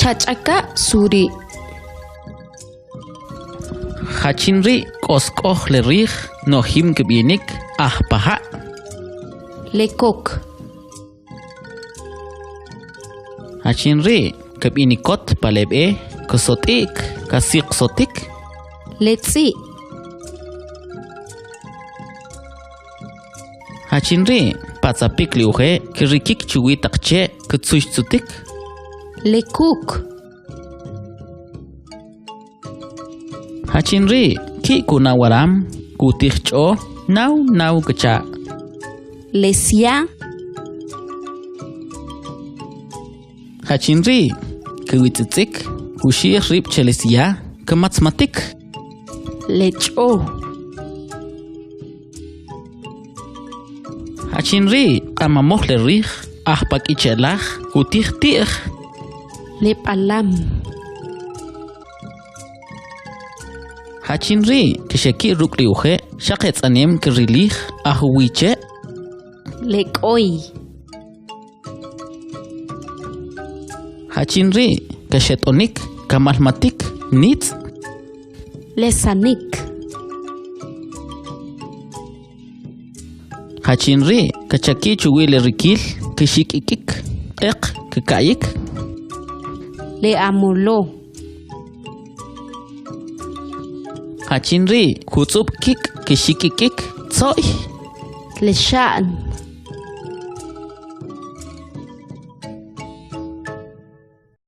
Chach'aka' su ri'. Jachin ri' k'osk'oj le rij nojim kb'inik aj pa ja'? Le kok. Jachin ri' kb'inikot pa le b'e ksot'i'k kasiqsotik? Le tz'i'. Jachin ri' patzapik li uje' krikik chuwi taq che' ktzuxtzutik? Le kuk. Jachin ri' ki' kuna' waram kutij ch'o naw naw kcha'? Le sya. Jachin ri' kwitz'itzik kuxi'j rib' che le sya kmatzmatik? Le ch'o. Jachin ri' k'amamoj le rij aj pa k'iche'laj kutij ti'j? Le b'alam. Jachin ri' kxeki' ruk' ri uje' xaq etz'anem krilij aj uwi' che'? Le k'oy. Jachin ri' kaxet'onik kamalmatik nitz'? Le sanik. Jachin ri' kachaki' chuwi le rikil kxik'ik'ik q'eq kka'yik? Le amolo. Jachin ri' kutz'ub' kik' kxik'ik'ik tzo'y? Le xa'n.